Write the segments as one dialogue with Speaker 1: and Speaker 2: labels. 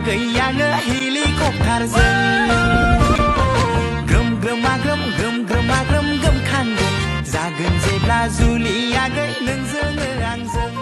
Speaker 1: गैयानो हेलिकप्टारजों ग्रोम ग्रोमा ग्रोम ग्रोम ग्रोमा ग्रोम गोमखांगोन जागोन जेब्ला जुलिया गै नोंजों आंजों।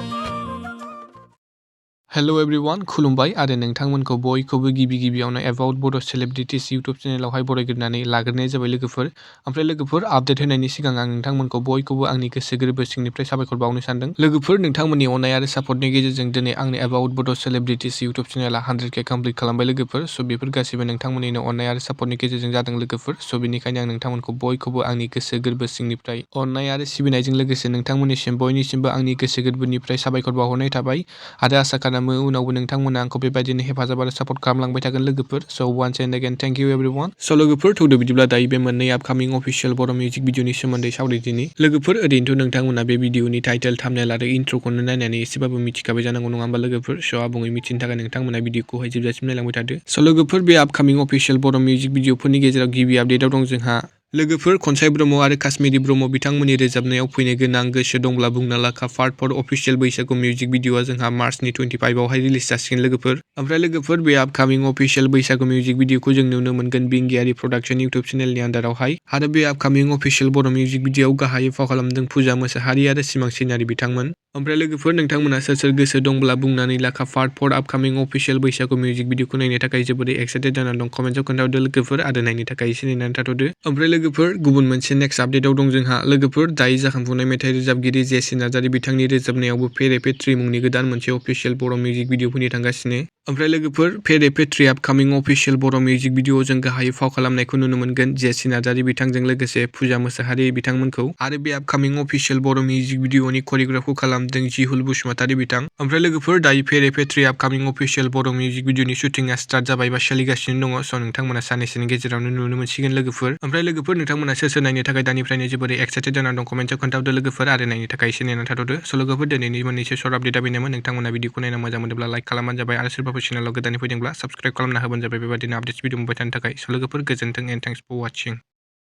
Speaker 2: हेलो एवरीवन खुलुमबाय आरो नोंथांमोनखौ बयखौबो गिबियावनो एबाउट बड' सेलिब्रिटिस इउटुब चेनेलावहाय बरायग्रोनानै लाग्रोनाय जाबाय लोगोफोर। ओमफ्राय लोगोफोर आपडेट होनायनि सिगां आं नोंथांमोनखौ बयखौबो आंनि गोसो गोरबो सिंनिफ्राय साबायखर बावनो सानदों। लोगोफोर नोंथांमोननि अननाय आरो सापर्टनि गेजेरजों दिनै आंनि एबाउट बड' सेलिब्रिटिस इउटुब चेनेला 100K कमप्लिट खालामबाय लोगोफोर। स' बेफोर गासैबो नोंथांमोननिनो अननाय आरो सापर्टनि गेजेरजों जादों लोगोफोर। स' बेनिखायनो आं नोंथांमोनखौ बयखौबो आंनि गोसो गोरबो सिंनिफ्राय अननाय आरो सिबिनायजों लोगोसे नोंथांमोननिसिम बयनिसिमबो आंनि गोसो गोरबोनिफ्राय साबायखर बावहरनाय थाबाय आरो आसा खालामो उनावबो नोंथांमोना आंखौ बेबायदिनो हेफाजाब आरो सापर्ट खालामलांबाय थागोन लोगोफोर। So' once and again thank you everyone. So' लोगोफोर थौदो बिदिब्ला दायो बे मोननै आपकामिं अफिशियेल बर' मिउजिक भिडिअनि सोमोन्दै सावरायदिनि। लोगोफोर ओरैनोथ' नोंथांमोना बे भिडिअनि टाइटेल थाम्बनेल आरो इन्ट्र'खौनो नायनानै एसेबाबो मिथिखाबाय जानांगौ नङा होमबा लोगोफोर। स' आबुङै मिथिनो थाखाय नोंथांमोना भिडिअखौहाय जोबजासिम नायलांबाय थादो। स' लोगोफोर बे आपकामिं अफिशियेल बर' मिउजिक भिडिअफोरनि गेजेराव गिबि आपडेटआव दं जोंहा लोगोफोर खनसाय ब्रह्म आरो काश्मीरी ब्रह्म बिथांमोननि रोजाबनायाव फैनो गोनां गोसो दंब्ला बुंना लाखा पार्ट 4 अफिशियेल बैसागु मिउजिक भिडिअआ जोंहा मार्चनि 25आवहाय रिलिज जासिगोन लोगोफोर। ओमफ्राय लोगोफोर बे आपकामिं अफिशियेल बैसागु मिउजिक भिडिअखौ जों नुनो मोनगोन बिंगियारि प्रडाक्शन इउटुब चेनेलनि आन्दारावहाय। आरो बे आपकामिं अफिशियेल बर' मिउजिक भिडिअआव गाहायै फाव खालामदों पुजा मुसाहारि आरो सिमां सैनारि बिथांमोन। ओमफ्राय लोगोफोर नोंथांमोना सोर सोर गोसो दंब्ला बुंनानै लाखा पार्ट 4 आपकामिं अफिशियेल बैसागु मिउजिक भिडिअखौ नायनो थाखाय जोबोरै एक्साइटेड जानानै दं कमेन्टआव खोन्थाहरदो लोगोफोर आरो नायनो थाखाय एसे नेनानै थाथ'दो। ओमफ्राय लोगोफोर गुबुन मोनसे नेक्स्ट आपडेटआव दं जोंहा लोगोफोर दायो जाखांफुनाय मेथाइ रोजाबगिरि 𝐃𝐢𝐬𝐜𝐚𝐢𝐸 नार्जारी बिथांनि रोजाबनायावबो पेरेpe 3 मुंनि गोदान मोनसे अफिशियेल बर' मिउजिक भिडिअ फैनो थांगासिनो। ओमफ्राय लोगोफोर पेरेpe 3 आपकामिं अफिशियेल बर' मिउजिक भिडिअआव जों गाहायै फाव खालामनायखौ नुनो मोनगोन 𝐃𝐢𝐬𝐜𝐚𝐢𝐸 नार्जारी बिथांजों लोगोसे पुजा मुसाहारि बिथांमोनखौ। आरो बे आपकामिं अफिशियेल बर' मिउजिक भिडिअनि करिय'ग्राफखौ खालामदों 𝐃𝐢𝐬𝐜𝐴 बसुमतारी बिथां। ओमफ्राय लोगोफोर दायो पेरेpe 3 आपकामिं अफिशियेल बर' मिउजिक भिडिअनि शुटिंआ स्टार्ट जाबाय बा सोलिगासिनो दङ। स' नोंथांमोना साननैसोनि गेजेरावनो नुनो मोनसिगोन लोगोफोर। ओमफ्राय लोगोफोर नोंथांमोना सोर सोर नायनो थाखाय दानिफ्रायनो जोबोरै एक्साइटेड जानानै दं कमेन्टआव खोन्थाहरदो लोगोफोर आरो नायनो थाखाय एसे नेनानै थाथ'दो। स' लोगोफोर दिनैनि मोननैसो सर्ट आपडेटआ बेनोमोन। नोंथांमोना भिडिअखौ नायना मोजां मोनोब्ला लाइक खालामबानो जाबाय आरो सोरबाफोर चेनेलाव गोदानै फैदोंब्ला साबस्क्राइब खालामना होबानो जाबाय बेबायदिनो आपडेट्स भिडिअ मोनबाय थानो थाखाय। स' लोगोफोर गोजोन्थों एन्ड थेंक्स फर वाचिं।